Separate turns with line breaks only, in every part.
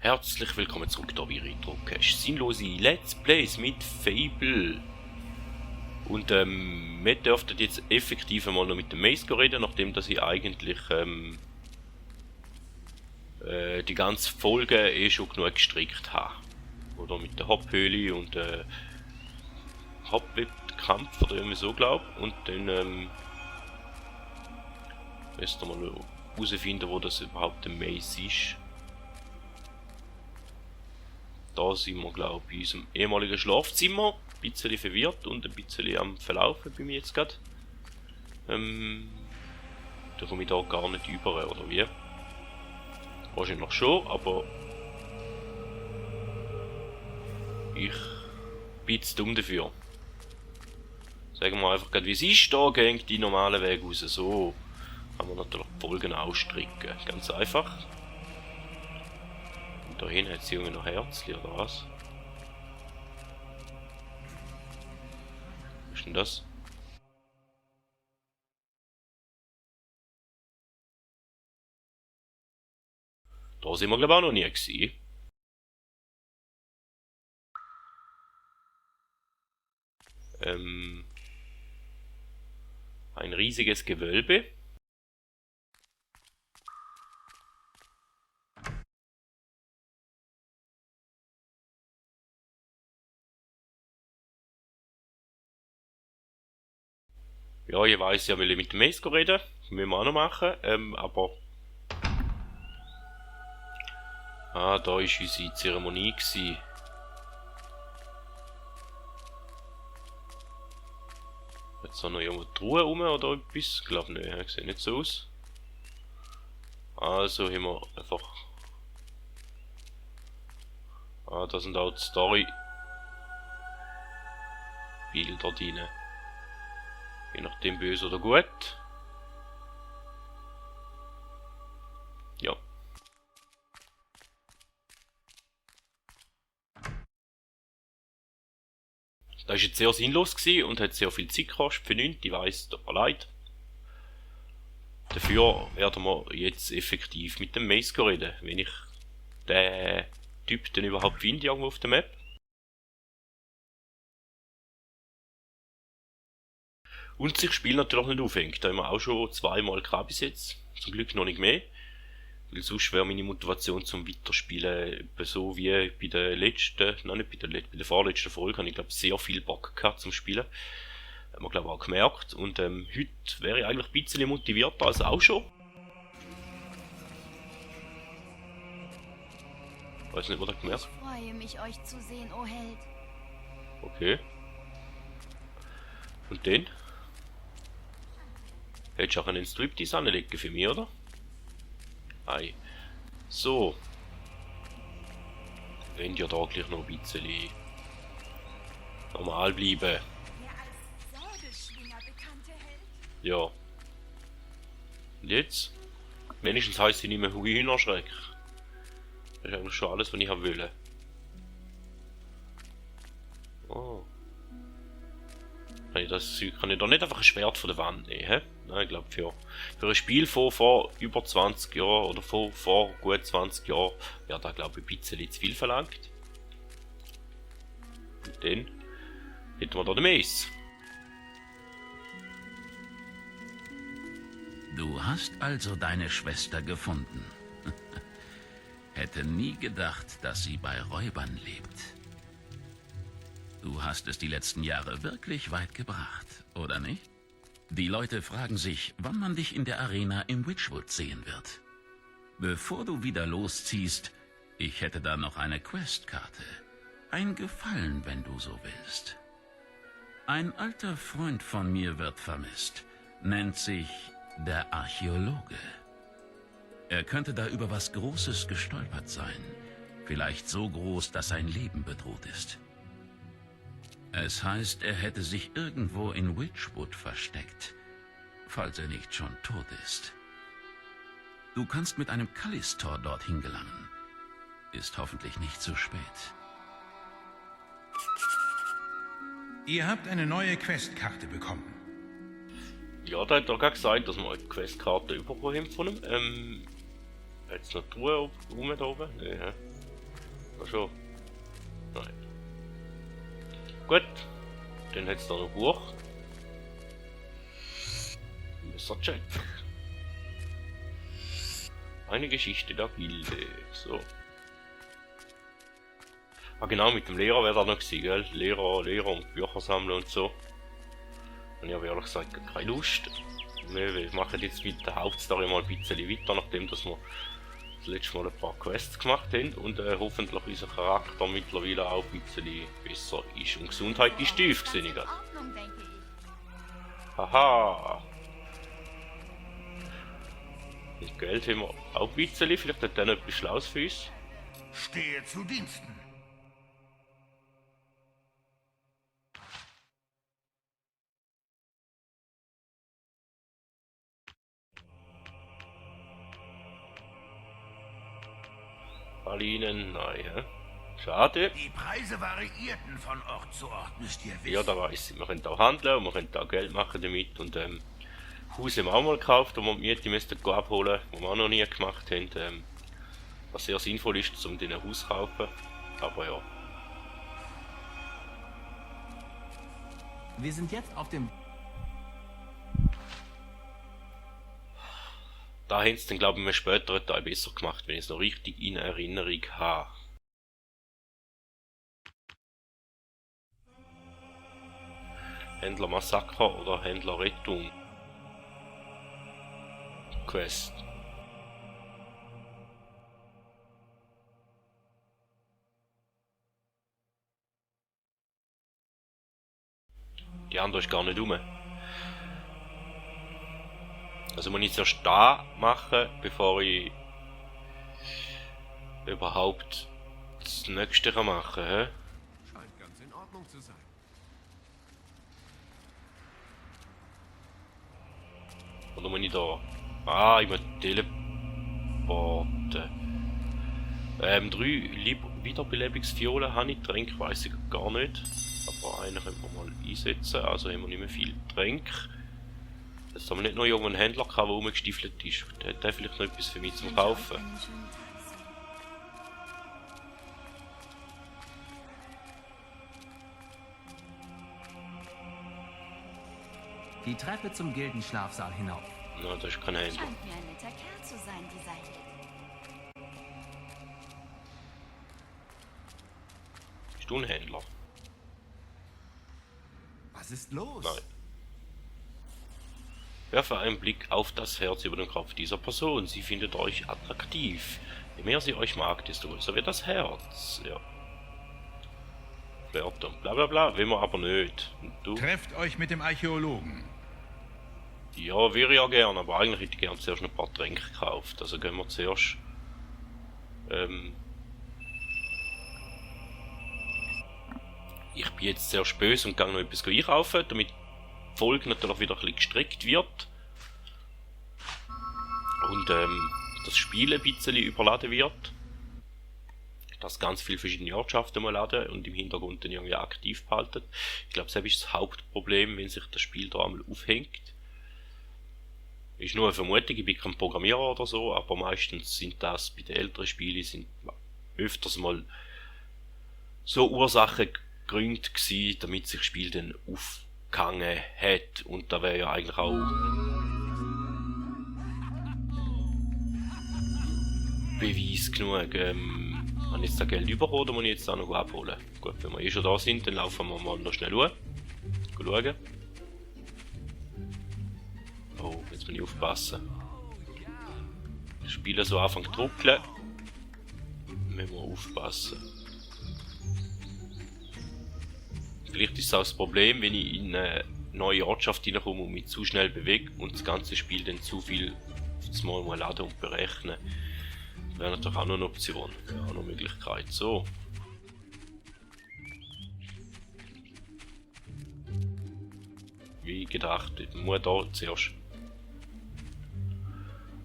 Herzlich willkommen zurück hier bei Retrocache. Sinnlose Let's Plays mit Fable. Und wir dürften jetzt effektiv einmal noch mit dem Maze reden, nachdem dass ich eigentlich die ganze Folge schon genug gestrickt habe. Oder mit der Hop-Höhle und Hop-Wettkampf oder irgendwie so glaube. Und dann müssen wir mal herausfinden, wo das überhaupt der Maze ist. Da sind wir, glaube ich, in unserem ehemaligen Schlafzimmer. Ein bisschen verwirrt und ein bisschen am Verlaufen bei mir jetzt gerade. Da komme ich da gar nicht über, oder wie? Wahrscheinlich noch schon, aber ich bin zu dumm dafür. Sagen wir einfach gerade, wie es ist. Da geht die normalen Weg raus. So kann man natürlich die Folgen ausstricken. Ganz einfach. Und da hinten hat sie irgendwie noch Herzchen, oder was? Was ist denn das? Da sind wir, glaube ich, auch noch nie gewesen. Ein riesiges Gewölbe. Ja, ich weiss ja, will ich mit dem Maze reden. Müssen wir auch noch machen. Aber... Ah, da war unsere Zeremonie gewesen. Jetzt noch irgendwo die Truhe rum oder etwas? Ich glaube nicht, sieht nicht so aus. Also haben wir einfach... Ah, da sind auch die Story-Bilder drin. Je nachdem böse oder gut. Ja. Das war jetzt sehr sinnlos gewesen und hat sehr viel Zeit gekostet für nichts, ich weiss, tut mir leid. Dafür werden wir jetzt effektiv mit dem Maze reden, wenn ich den Typ dann überhaupt finde irgendwo auf der Map. Und sich das Spiel natürlich nicht aufhängt, da haben wir auch schon zweimal gehabt bis jetzt, zum Glück noch nicht mehr. Weil sonst wäre meine Motivation zum Weiterspielen so wie bei der letzten, nein nicht bei der vorletzten Folge, habe ich glaube sehr viel Bock gehabt zum Spielen. Haben wir glaube auch gemerkt. Und heute wäre ich eigentlich ein bisschen motivierter als auch schon. Weiß nicht, was ihr gemerkt.
Ich freue mich, euch zu sehen, o Held.
Okay. Und dann? Hättest du auch einen Striptease anlegen für mich, oder? Ei. So. Wenn ja da gleich noch ein bisschen normal bleiben.
Der als Säbelschwinger bekannte Held?
Ja. Und jetzt? Wenigstens heisst sie nicht mehr Hühnerschreck. Das ist eigentlich schon alles, was ich haben will. Oh. Kann ich da nicht einfach ein Schwert von der Wand nehmen, hä? Nein, ich glaube für ein Spiel von vor über 20 Jahren oder vor gut 20 Jahren wäre da glaube ich ein bisschen zu viel verlangt. Und dann hätten wir da den Maze.
Du hast also deine Schwester gefunden. Hätte nie gedacht, dass sie bei Räubern lebt. Du hast es die letzten Jahre wirklich weit gebracht, oder nicht? Die Leute fragen sich, wann man dich in der Arena im Witchwood sehen wird. Bevor du wieder losziehst, ich hätte da noch eine Questkarte. Ein Gefallen, wenn du so willst. Ein alter Freund von mir wird vermisst, nennt sich der Archäologe. Er könnte da über was Großes gestolpert sein, vielleicht so groß, dass sein Leben bedroht ist. Es heißt, er hätte sich irgendwo in Witchwood versteckt, falls er nicht schon tot ist. Du kannst mit einem Callistor dorthin gelangen. Ist hoffentlich nicht zu spät.
Ihr habt eine neue Questkarte bekommen.
Ja, da hat er gerade gesagt, dass wir eine Questkarte bekommen haben von ihm. Jetzt noch die Truhe rum da oben? Nee, hä? Oder schon? Nein. Gut. Dann hat es da noch ein Buch. Messercheck. Eine Geschichte der Gilde. So. Ah genau, mit dem Lehrer wäre da noch gewesen, gell? Lehrer und Bücher sammeln und so. Und ich habe ehrlich gesagt keine Lust. Wir machen jetzt mit der Hauptstory mal ein bisschen weiter, nachdem dass wir das letzte Mal ein paar Quests gemacht haben und hoffentlich unser Charakter mittlerweile auch ein bisschen besser ist. Und Gesundheit ist tief, sehe ich gerade.
Ordnung, denke ich.
Haha! Und Geld haben wir auch ein bisschen, vielleicht hat der noch etwas Schlaues für uns.
Stehe zu Diensten.
Pralinen, nein, hä? Schade.
Die Preise variierten von Ort zu Ort, müsst ihr wissen.
Ja, da weiss ich. Wir können auch handeln und wir können auch Geld machen damit. Und Haus haben wir auch mal gekauft, wo wir die Miete müssten abholen, wo wir auch noch nie gemacht haben. Was sehr sinnvoll ist, um den Haus zu kaufen. Aber ja.
Wir sind jetzt auf dem...
Da haben sie dann, glaube ich, im späteren Teil besser gemacht, wenn ich es noch richtig in Erinnerung habe. Händler Massaker oder Händler Rettung. Quest. Die andere ist gar nicht rum. Also muss ich zuerst da machen, bevor ich überhaupt das nächste kann machen kann.
Scheint ganz in Ordnung zu sein.
Oder muss ich da... Ah, ich muss teleporten. 3 Wiederbelebungsviolen habe ich, Tränke weiss ich gar nicht. Aber einen können wir mal einsetzen, also haben wir nicht mehr viel Tränke. Jetzt haben wir nicht noch irgendeinen Händler gehabt, der rumgestiefelt ist. Der hat vielleicht noch etwas für mich zum Kaufen.
Einen schönen Tag, Sir.
Die Treppe zum Gildenschlafsaal hinauf.
Na, das ist kein Händler.
Scheint mir ein netter Kerl zu sein, dieser Held.
Bist du ein Händler?
Was ist los?
Nein. Werfe einen Blick auf das Herz über den Kopf dieser Person. Sie findet euch attraktiv. Je mehr sie euch mag, desto größer wird das Herz. Ja. Flirt und bla bla bla, will man aber nicht. Und du?
Trefft euch mit dem Archäologen.
Ja, wäre ja gern, aber eigentlich hätte ich gern zuerst ein paar Tränke gekauft. Also gehen wir zuerst. Ich bin jetzt sehr böse und gehe noch etwas einkaufen, damit die Folge natürlich wieder ein bisschen gestreckt wird. Und das Spiel ein bisschen überladen wird. Dass ganz viele verschiedene Ortschaften mal laden und im Hintergrund dann irgendwie aktiv behalten. Ich glaube, das ist das Hauptproblem, wenn sich das Spiel da einmal aufhängt. Ist nur eine Vermutung, ich bin kein Programmierer oder so, aber meistens sind das bei den älteren Spielen sind öfters mal so Ursachengründe gewesen, damit sich das Spiel dann aufgehangen hat. Und da wäre ja eigentlich auch Beweis genug. Habe ich jetzt das Geld bekommen oder muss ich jetzt auch noch abholen? Gut, wenn wir eh schon da sind, dann laufen wir mal noch schnell schauen. Oh, jetzt muss ich aufpassen. Das Spiel so anfangen zu ruckeln. Müssen wir aufpassen. Vielleicht ist es auch das Problem, wenn ich in eine neue Ortschaft hineinkomme und mich zu schnell bewege und das ganze Spiel dann zu viel auf das Mal laden und berechnen. Das wäre natürlich auch noch eine Option, wäre auch noch eine Möglichkeit. So. Wie gedacht, man muss da zuerst.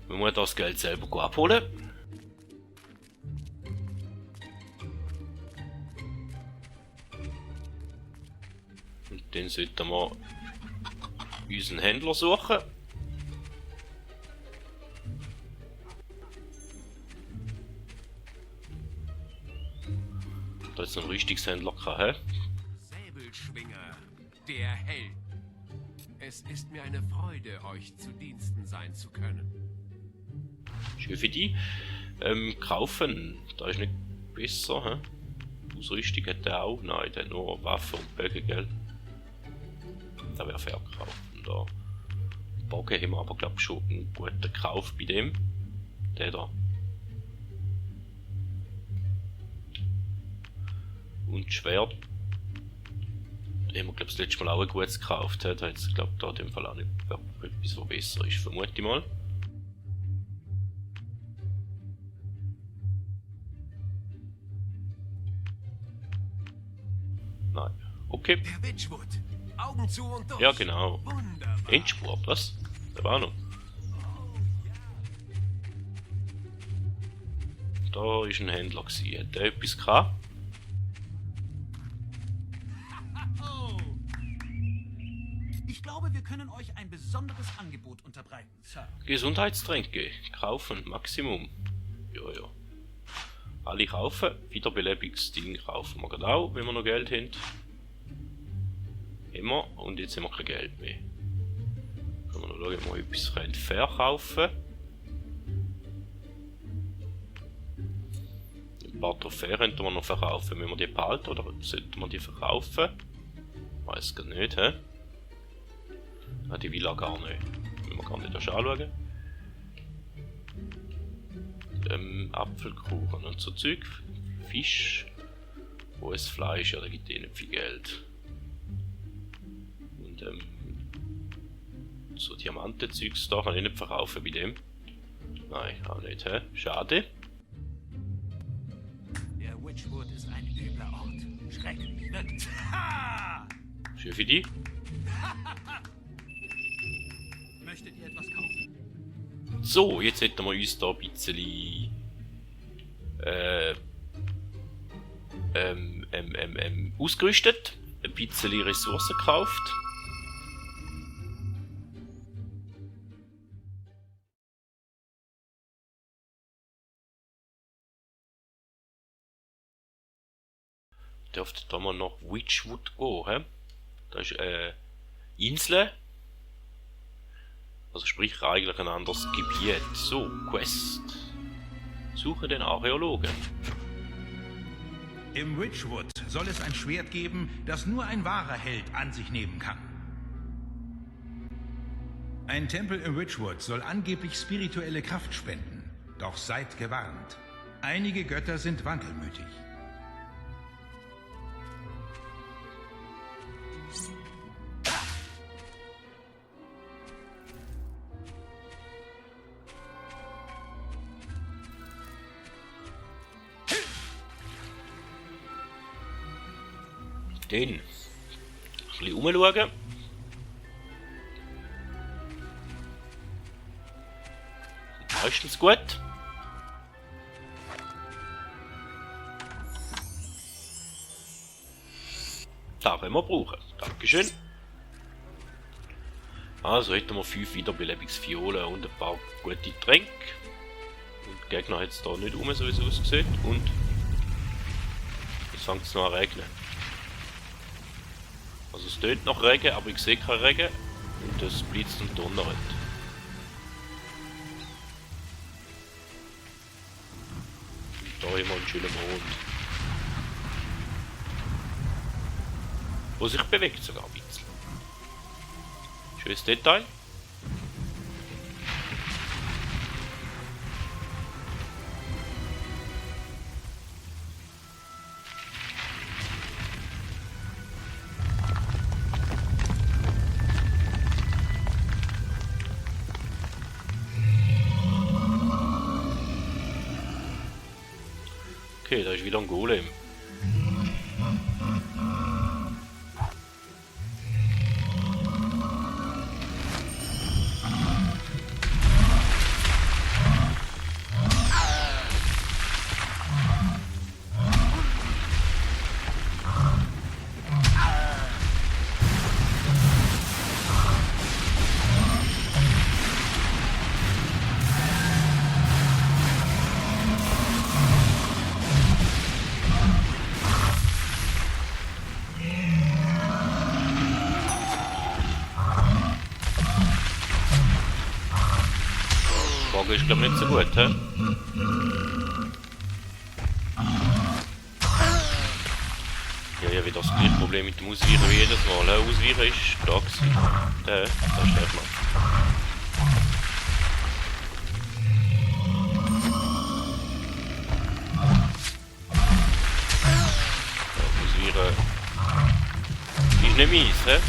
Man muss das Geld selber abholen. Und dann sollten wir unseren Händler suchen. Da ist ein Rüstungshändler gehabt, hä?
Säbelschwinger, der Held. Es ist mir eine Freude, euch zu Diensten sein zu können.
Schön für die. Kaufen. Da ist nicht besser, hä? Ausrüstung hat der auch? Nein, der hat nur Waffen und Bögen, gell? Da wäre verkaufen. Da. Bogen haben wir aber, glaube ich, schon einen guten Kauf bei dem. Der da. Und Schwert. Da haben wir, glaube ich, das letzte Mal auch ein gutes gekauft. Da hat es, glaube ich, da in dem Fall auch nicht etwas, was besser ist, vermute ich mal. Nein. Okay.
Der Witchwood. Augen zu und durch.
Ja, genau.
Wunderbar.
Endspurt, was? Da war noch. Da war ein Händler gewesen. Hat der etwas gehabt?
Ich glaube, wir können euch ein besonderes Angebot unterbreiten, Sir.
Gesundheitstränke. Kaufen. Maximum. Ja, ja. Alle kaufen. Wiederbelebungsding kaufen wir gerade auch, wenn wir noch Geld haben. Haben wir. Und jetzt haben wir kein Geld mehr. Können wir noch schauen, ob wir etwas verkaufen können. Ein paar Trophäen könnten wir noch verkaufen. Wenn wir die behalten oder sollten wir die verkaufen? Weiß gar nicht, hä? Ah, die Villa gar nicht. Wenn wir gar nicht anschauen. Apfelkuchen und so Zeug. Fisch. Wo ist Fleisch? Ja, da gibt eh nicht viel Geld. Und so Diamantenzeugs da kann ich nicht verkaufen bei dem. Nein, auch nicht, hä? Schade.
Der Witchwood ist ein übler Ort. Schrecklich, wirklich.
Schön für die.
Möchtet ihr etwas kaufen?
So, jetzt hätten wir uns da ein bisschen ausgerüstet, ein bisschen Ressourcen gekauft. Dürfte da mal nach Witchwood gehen, hä? Da ist Insel. Also sprich eigentlich ein anderes Gebiet. So, Quest. Suche den Archäologen.
Im Witchwood soll es ein Schwert geben, das nur ein wahrer Held an sich nehmen kann. Ein Tempel im Witchwood soll angeblich spirituelle Kraft spenden. Doch seid gewarnt. Einige Götter sind wankelmütig.
Den. Ein bisschen umschauen. Meistens gut. Da werden wir brauchen. Dankeschön. Also hätten wir 5 Wiederbelebungsviolen und ein paar gute Tränke. Und die Gegner hat es da nicht so wie es aussieht. Und jetzt fängt es noch an regnen. Also es tönt nach Regen, aber ich sehe keinen Regen. Und es blitzt und donnert. Da haben wir einen schönen Mond. Wo sich bewegt sogar ein bisschen. Schönes Detail. Okay, da ist wieder ein Golem. Lager ist glaube ich nicht so gut, hä? Ja, ja, wieder das gleiche Problem mit dem Ausweichen wie jedes Mal. Ausweichen ist da gewesen. Da ist der Platz. Ausweichen ist nicht meins, hä?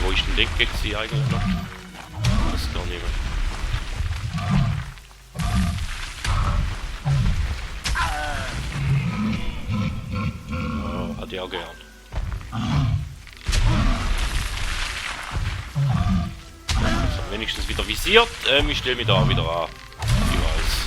Wo ist denn Decke gewesen eigentlich noch? Das gar nicht mehr. Oh, hatte ich auch gern. So, wenigstens wieder visiert. Ich stelle mich da wieder an. Ich weiß.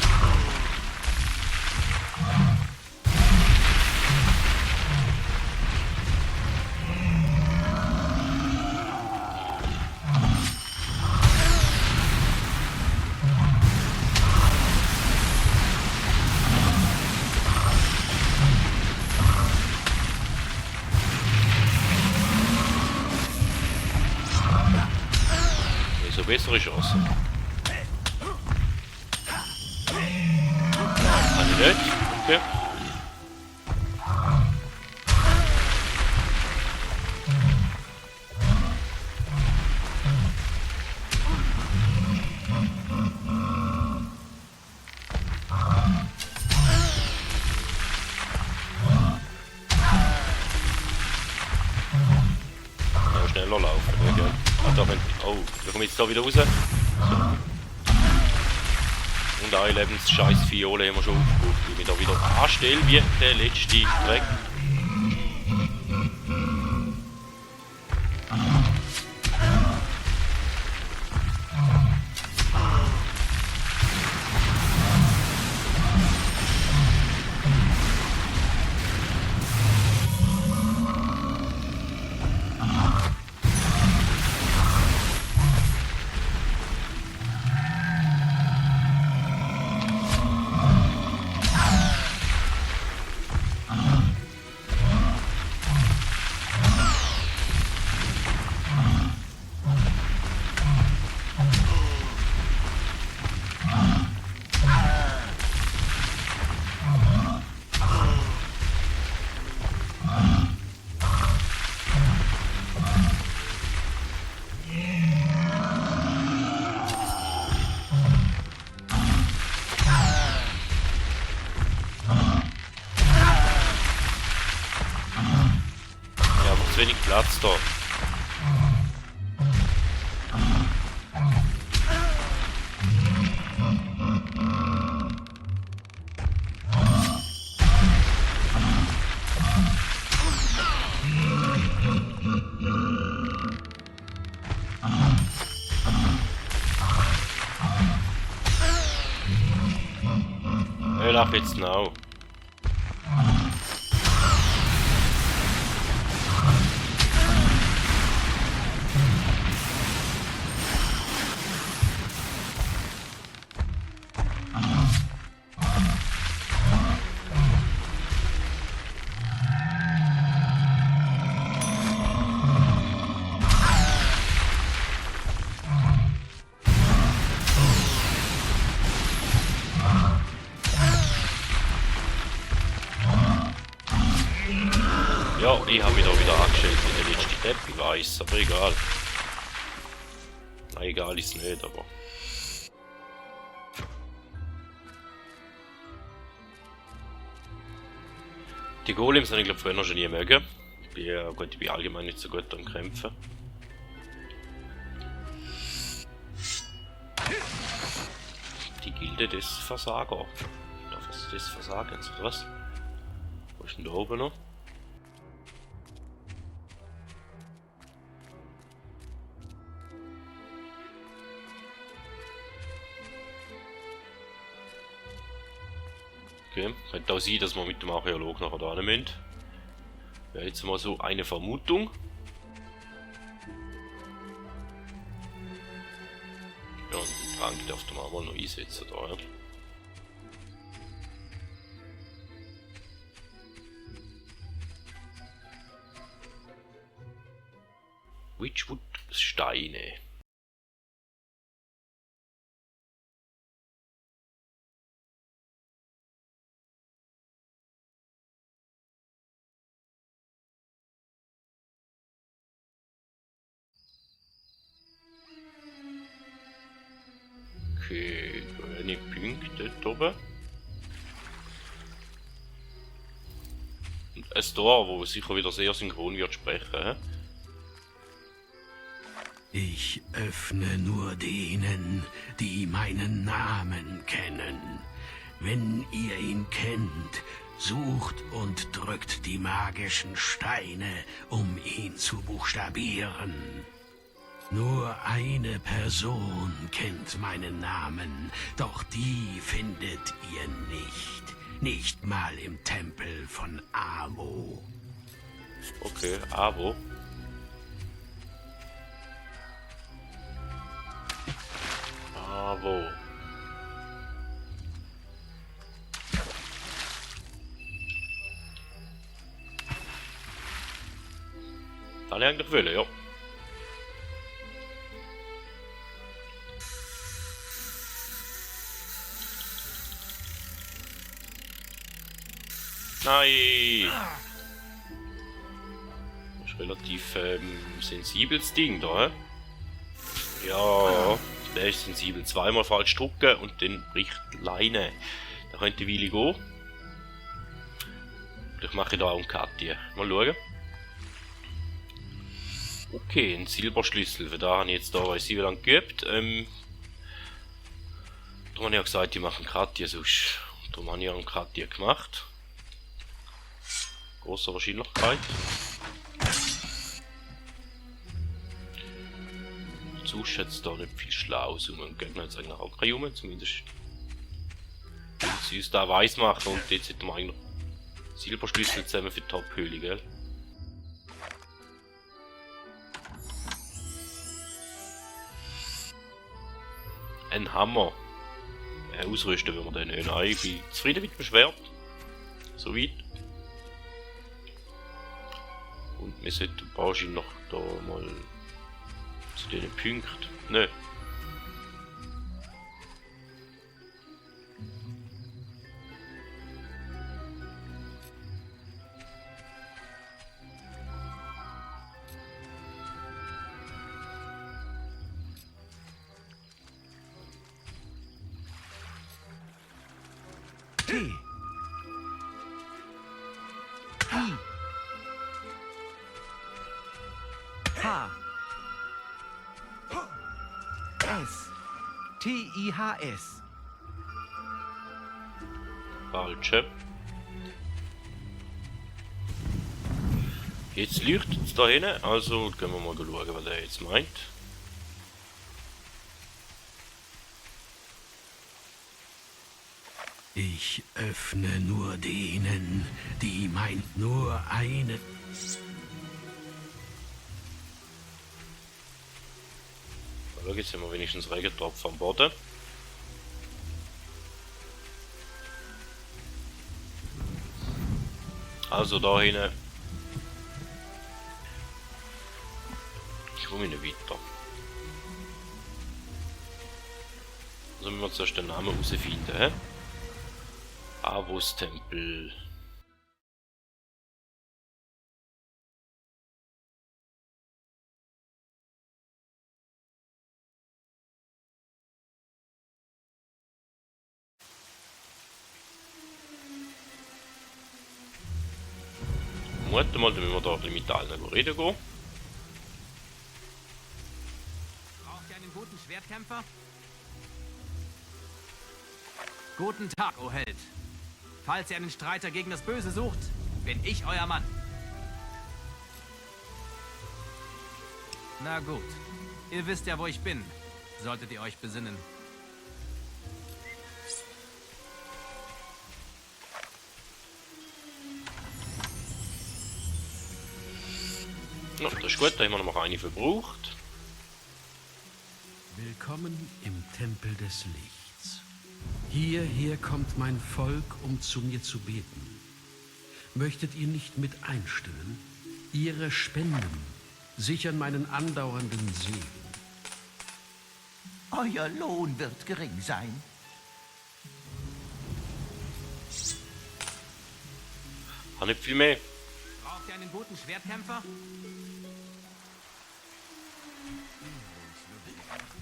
Bessere Chance. Kann ich nicht. Okay. Ja, schneller laufen. Okay. Oh, wir kommen jetzt da wieder raus. So. Und eine Lebensscheiß Fiole haben wir schon aufgebraucht, weil ich mich da wieder anstelle wie der letzte Dreck. Wenig Platz da. Ich lach jetzt now. Ja, ich habe mich da wieder angestellt wie der letzte Depp, ich weiß, aber egal. Na, egal ist nicht, aber... Die Golems habe ich glaube früher noch schon nie mögen. Ich bin allgemein nicht so gut am Kämpfen. Die Gilde des Versager. Des Versagens, oder was? Wo ist denn da oben noch? Okay, könnte auch sein, dass wir mit dem Archäolog nachher da müssen. Wäre jetzt mal so eine Vermutung. Ja, und den Trank darf man auch mal noch einsetzen da, ja. Witchwood Steine. Okay, grüne Punkte da oben. Und ein Tor, wo sicher wieder sehr synchron wird sprechen. He?
Ich öffne nur denen, die meinen Namen kennen. Wenn ihr ihn kennt, sucht und drückt die magischen Steine, um ihn zu buchstabieren. Nur eine Person kennt meinen Namen, doch die findet ihr nicht. Nicht mal im Tempel von Amo.
Okay, Avo. Avo. Kann ich eigentlich wollen, ja. Nein! Das ist relativ sensibles Ding da, he? Ja, der ist sensibel. Zweimal falsch drücken und dann bricht die Leine. Da könnte eine Weile gehen. Ich mache da auch einen Cut hier. Mal schauen. Okay, ein Silberschlüssel. Für da habe ich jetzt da, weiß ich wie lange geübt. Darum habe ich ja gesagt, ich mache einen Cut hier sonst. Darum habe ich auch einen Cut hier gemacht. Großer Wahrscheinlichkeit. Sonst jetzt da nicht viel schlau um den Gegner jetzt eigentlich auch kein Junge, zumindest wenn sie uns da weiss machen und jetzt hätten wir eigentlich noch Silberschlüssel zusammen für die Top-Höhle, gell? Ein Hammer. Ausrüsten wenn wir den nicht. Nein, ich bin zufrieden mit dem Schwert. Soweit. Und wir sollten wahrscheinlich noch da mal zu diesen Punkten. Nö.
T.
H. S. T-I-H-S.
Falsche. Jetzt leuchtet es da hinten, also gehen wir mal schauen, was er jetzt meint.
Ich öffne nur denen, die meint nur eine.
Schau, jetzt haben wir wenigstens Regentropfen am Boden. Also da hinten. Ich komme nicht weiter. Also müssen wir zuerst den Namen herausfinden, hä? Avos Tempel. Warte mal, dann müssen wir da ein bisschen mit allen reden gehen.
Braucht ihr einen guten Schwertkämpfer? Guten Tag, o Held. Falls ihr einen Streiter gegen das Böse sucht, bin ich euer Mann. Na gut. Ihr wisst ja, wo ich bin. Solltet ihr euch besinnen.
Ja, das ist gut, da haben wir noch eine verbraucht.
Willkommen im Tempel des Lichts. Hierher kommt mein Volk, um zu mir zu beten. Möchtet ihr nicht mit einstimmen? Ihre Spenden sichern meinen andauernden Segen.
Euer Lohn wird gering sein.
Hat nicht viel mehr.
Braucht ihr einen guten Schwertkämpfer?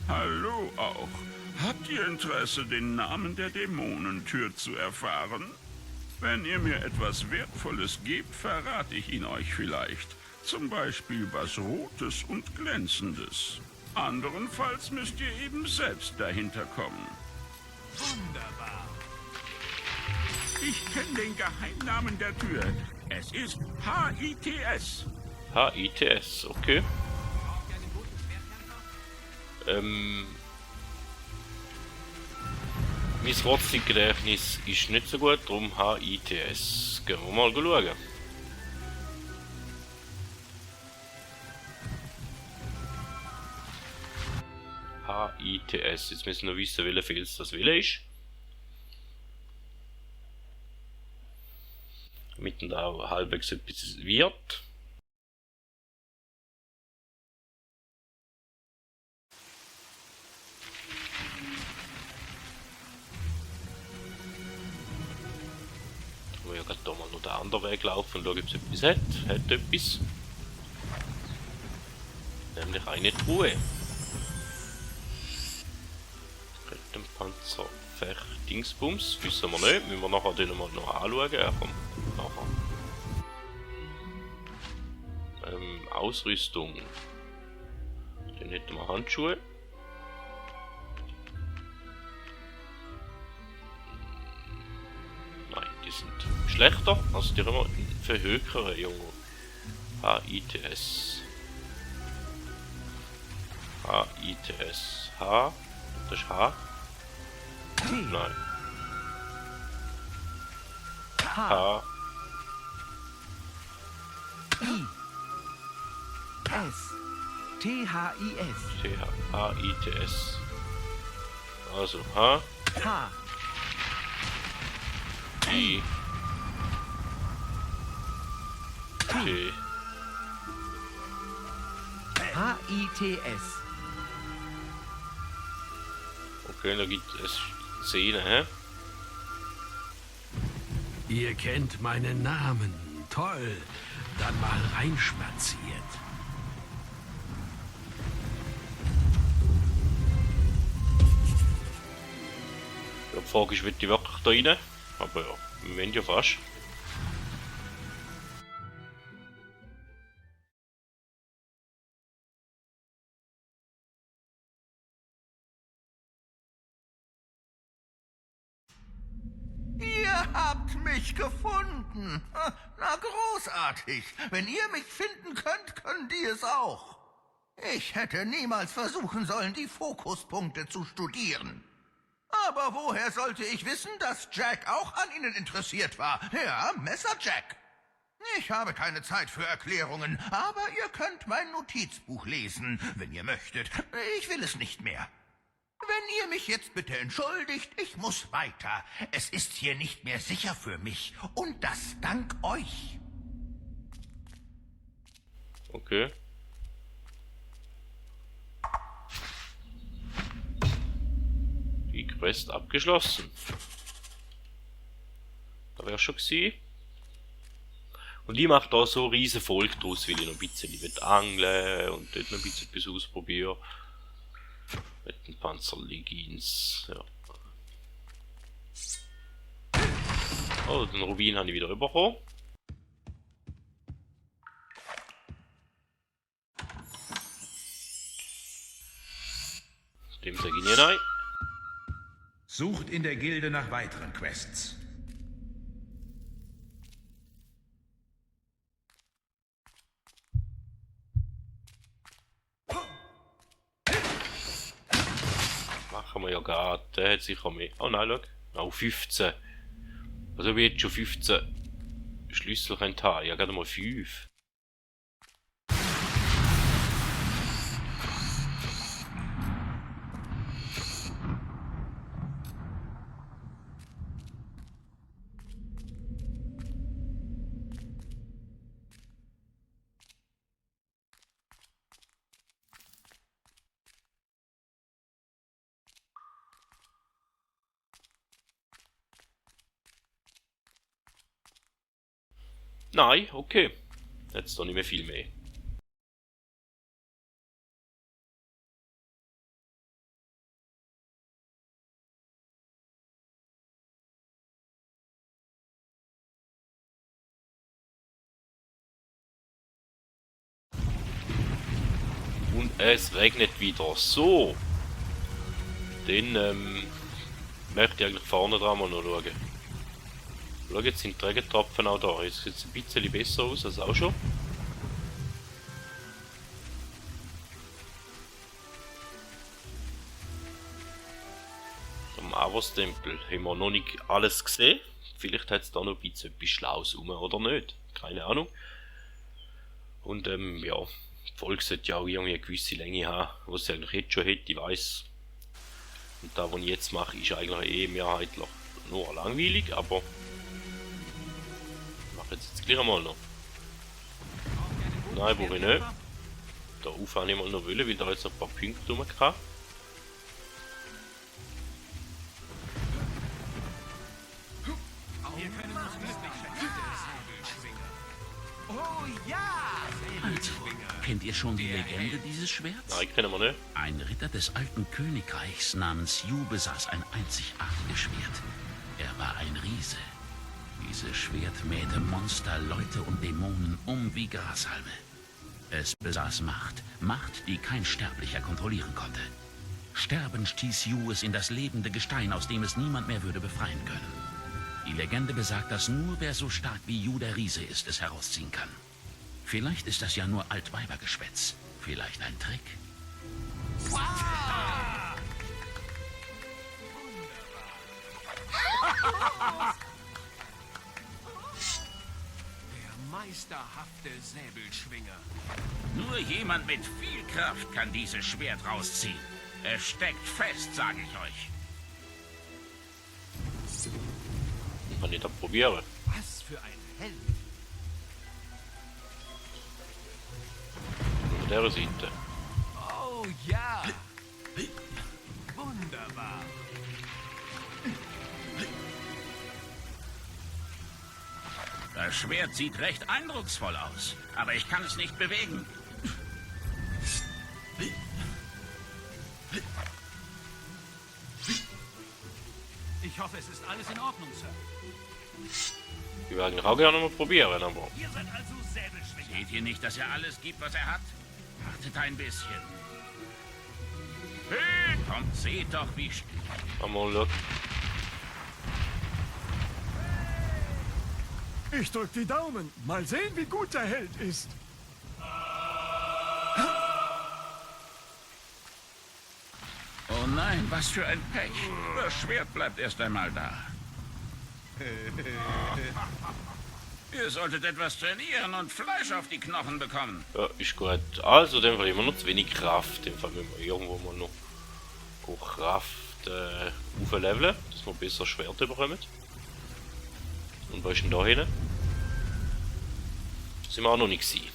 Hallo auch. Habt ihr Interesse, den Namen der Dämonentür zu erfahren? Wenn ihr mir etwas Wertvolles gebt, verrate ich ihn euch vielleicht. Zum Beispiel was Rotes und Glänzendes. Anderenfalls müsst ihr eben selbst dahinter kommen.
Wunderbar.
Ich kenne den Geheimnamen der Tür. Es ist HITS.
HITS, okay.
Braucht ihr einen guten Schwertkämpfer?
Mein Kurzzeitgedächtnis ist nicht so gut, darum HITS. Gehen wir mal schauen. HITS. Jetzt müssen wir noch wissen, welcher Fels das welcher ist. Damit dann auch halbwegs etwas wird. Da wir ja gerade da mal noch den anderen Weg laufen und schauen, ob es etwas hat. Hat etwas. Nämlich eine Truhe. Kettenpanzer, Fech, Dingsbums. Wissen wir nicht. Müssen wir nachher den mal noch anschauen. Ja, komm. Nachher. Ausrüstung. Dann hätten wir Handschuhe. Nein, die sind schlechter. Also die haben wir für höhere Junge. HITS. HITS. H. Das ist H. Nein. H.
S. T-H-I-S.
H-I-T-S. Also H.
H.
I. T.
H-I-T-S.
Okay, da gibt es Szene, hä?
Ihr kennt meinen Namen. Toll. Dann mal reinspaziert.
Die Frage ist, will ich wirklich da rein? Aber ja, wir wollen ja fast.
Ihr habt mich gefunden. Na großartig. Wenn ihr mich finden könnt, können die es auch. Ich hätte niemals versuchen sollen, die Fokuspunkte zu studieren. Aber woher sollte ich wissen, dass Jack auch an ihnen interessiert war? Ja, Messer Jack. Ich habe keine Zeit für Erklärungen, aber ihr könnt mein Notizbuch lesen, wenn ihr möchtet. Ich will es nicht mehr. Wenn ihr mich jetzt bitte entschuldigt, ich muss weiter. Es ist hier nicht mehr sicher für mich. Und das dank euch.
Okay. Die Quest abgeschlossen. Da wäre schon gewesen. Und ich mache da so riesen Volk draus, weil ich noch ein bisschen angeln und dort noch ein bisschen etwas ausprobieren. Mit den Panzerleggings, ja. Oh, den Rubin habe ich wieder bekommen. Dem sage ich nicht nein.
Sucht in der Gilde nach weiteren Quests.
Machen wir ja gar. Der hat sicher mehr. Oh nein, schau. Auch 15. Also wie jetzt schon 15 Schlüssel haben. Ja, gerade mal 5. Nein, okay. Jetzt doch nicht mehr viel mehr. Und es regnet wieder. So. Dann möchte ich eigentlich vorne dran mal noch schauen. Schau, jetzt sind die Regentropfen auch da. Jetzt sieht es ein bisschen besser aus als auch schon. Am Avos-Tempel haben wir noch nicht alles gesehen. Vielleicht hat es da noch ein bisschen etwas Schlaues rum oder nicht. Keine Ahnung. Und ja, die Folge sollte ja auch irgendwie eine gewisse Länge haben, was sie eigentlich jetzt schon hätte, ich weiss. Und das, was ich jetzt mache, ist eigentlich eh mehrheitlich nur langweilig, aber ich mache jetzt gleich einmal noch. Nein, brauche ich nicht. Da rauf habe ich mal noch wollen, weil da jetzt ein paar Punkte rum kann.
Wir können uns glücklich schätzen, der Säbelschwinger. Oh ja!
Also, kennt ihr schon die Legende dieses Schwerts?
Nein, kennen wir nicht.
Ein Ritter des alten Königreichs namens Yu besaß ein einzigartiges Schwert. Er war ein Riese. Dieses Schwert mähte Monster, Leute und Dämonen wie Grashalme. Es besaß Macht, die kein Sterblicher kontrollieren konnte. Sterbend stieß Yu es in das lebende Gestein, aus dem es niemand mehr würde befreien können. Die Legende besagt, dass nur wer so stark wie Yu der Riese ist, es herausziehen kann. Vielleicht ist das ja nur Altweibergeschwätz. Vielleicht ein Trick.
Der meisterhafte Säbelschwinger.
Nur jemand mit viel Kraft kann dieses Schwert rausziehen. Es steckt fest, sage ich euch.
Kann ich das probieren?
Was für ein Held.
Auf der Seite.
Oh ja. Wunderbar.
Das Schwert sieht recht eindrucksvoll aus, aber ich kann es nicht bewegen.
Ich hoffe, es ist alles in Ordnung, Sir.
Ich würde eigentlich auch gerne mal probieren, aber
Ihr seid also Säbelschwinger.
Seht ihr nicht, dass er alles gibt, was er hat? Wartet ein bisschen. Hey, kommt, seht doch, wie...
mal schauen.
Ich drück die Daumen. Mal sehen, wie gut der Held ist.
Oh nein, was für ein Pech. Das Schwert bleibt erst einmal da. Ihr solltet etwas trainieren und Fleisch auf die Knochen bekommen.
Ja, ist gut. Also, in dem Fall immer noch zu wenig Kraft. In dem Fall müssen wir irgendwo mal noch Kraft aufleveln, dass wir besser Schwerte bekommen. Und wo ist denn da hin? Sind wir auch noch nicht gewesen.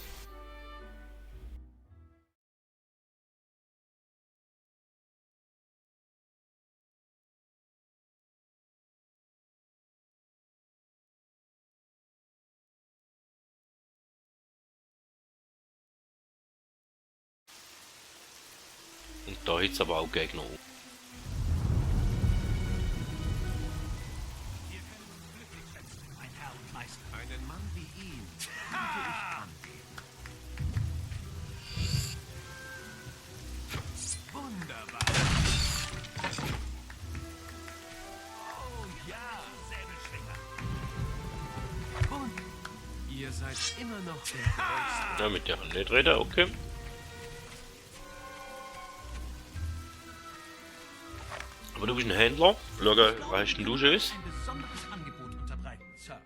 Und da jetzt aber auch Gegner.
Einen Mann wie ihn. Wunderbar. Oh ja, Säbelschwinger. Und ihr seid immer noch der Größte.
Ja, mit der nicht reden, okay. Aber du bist ein Händler. Schau, was hast denn du Schönes?
Ein besonderes Angebot unterbreiten, Sir.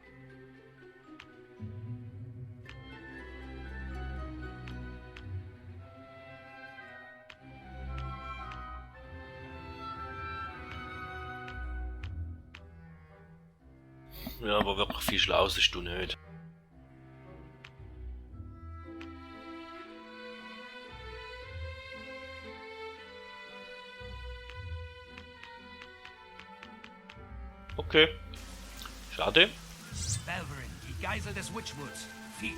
Ja, aber wirklich viel Schlaues hast du nicht. Okay. Schade.
Balverin, die Geisel des Witchwoods. Fies.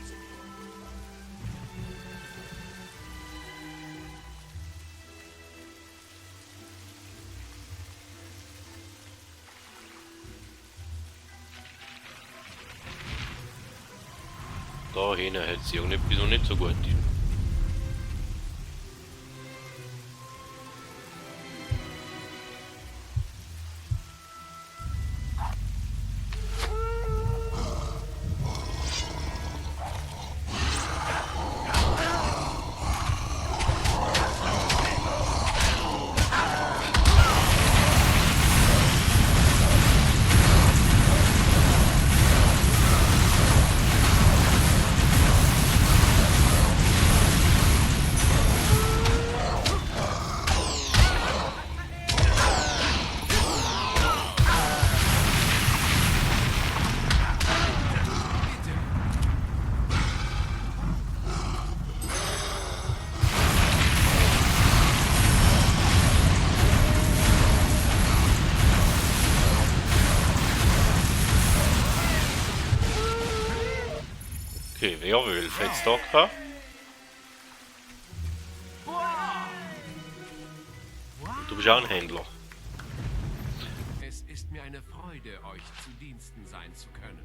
Da hinten hat sie irgendetwas noch nicht so gut. Okay, Werwolf hat's da gehabt. Du bist auch ein Händler.
Es ist mir eine Freude, euch zu Diensten sein zu können.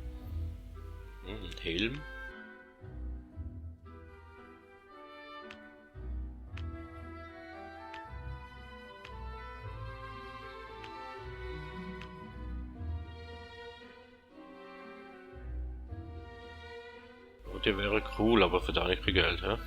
Ein Helm. Oh, der wäre cool, aber für da nicht viel Geld, hä?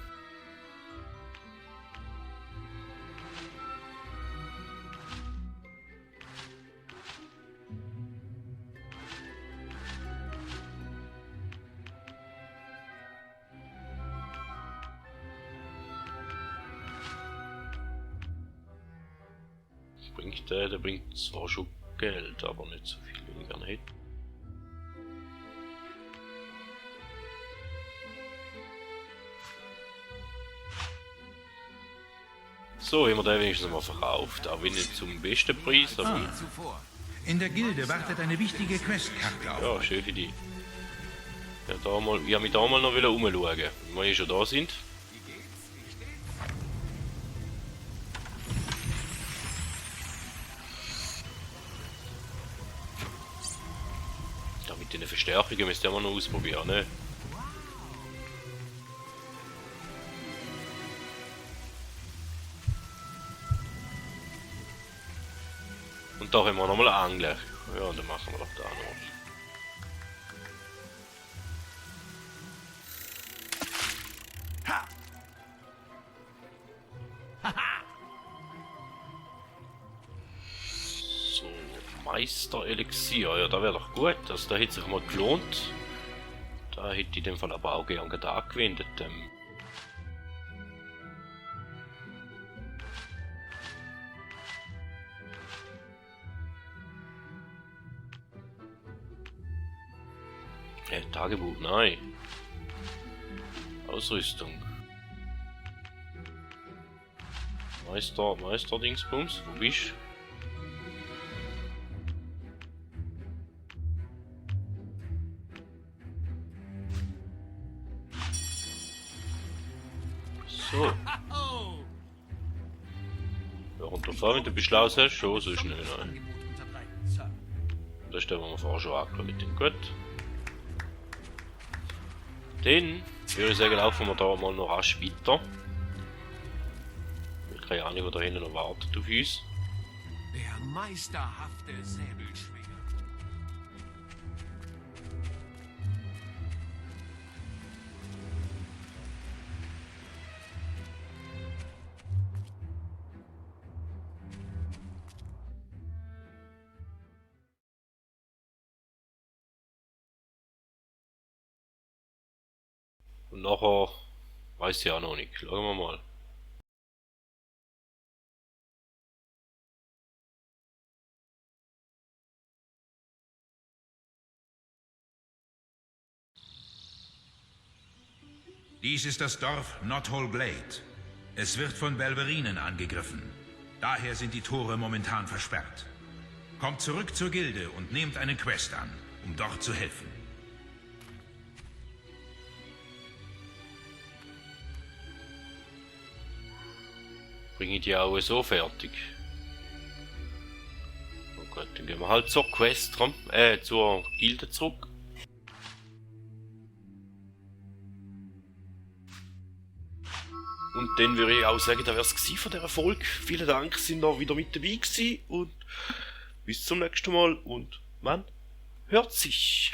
Der bringt zwar schon Geld, aber nicht so viel, wie ich gerne hätte. So, haben wir den wenigstens mal verkauft, auch wenn nicht zum besten Preis, aber...
In der Gilde wartet eine wichtige Questkarte auf.
Ja, schöne Idee. Ja, da mal, ich habe mich da mal noch umschauen, wenn wir schon da sind. Mit den Verstärkungen müsst ihr immer noch ausprobieren, ne? Und da haben wir nochmal Angler. Ja, dann machen wir doch da noch. Meister-Elixier, ja, da wäre doch gut. Also, da hätte sich mal gelohnt. Da hätte ich in dem Fall aber auch gerne angewendet. Tagebuch, nein. Ausrüstung. Meister-Dingsbums, wo bist du? So. Ja, runterfahren, wenn du Beschluss hast, schon so schnell. Nein. Da stellen wir vorher schon an mit dem Gut. Dann würde ich sagen, laufen wir da mal noch rasch weiter. Ich habe keine Ahnung, was da hinten noch wartet auf uns.
Der meisterhafte Säbelschwinger.
Und nachher weiß ich auch noch nicht. Schauen wir mal.
Dies ist das Dorf Knothole Glade. Es wird von Belverinen angegriffen. Daher sind die Tore momentan versperrt. Kommt zurück zur Gilde und nehmt eine Quest an, um dort zu helfen.
bringe ich die auch so fertig. Oh gut, dann gehen wir halt zur Quest, zur Gilde zurück. Und dann würde ich auch sagen, das wäre es von dieser Folge. Vielen Dank, sind ihr wieder mit dabei gewesen und bis zum nächsten Mal und man hört sich.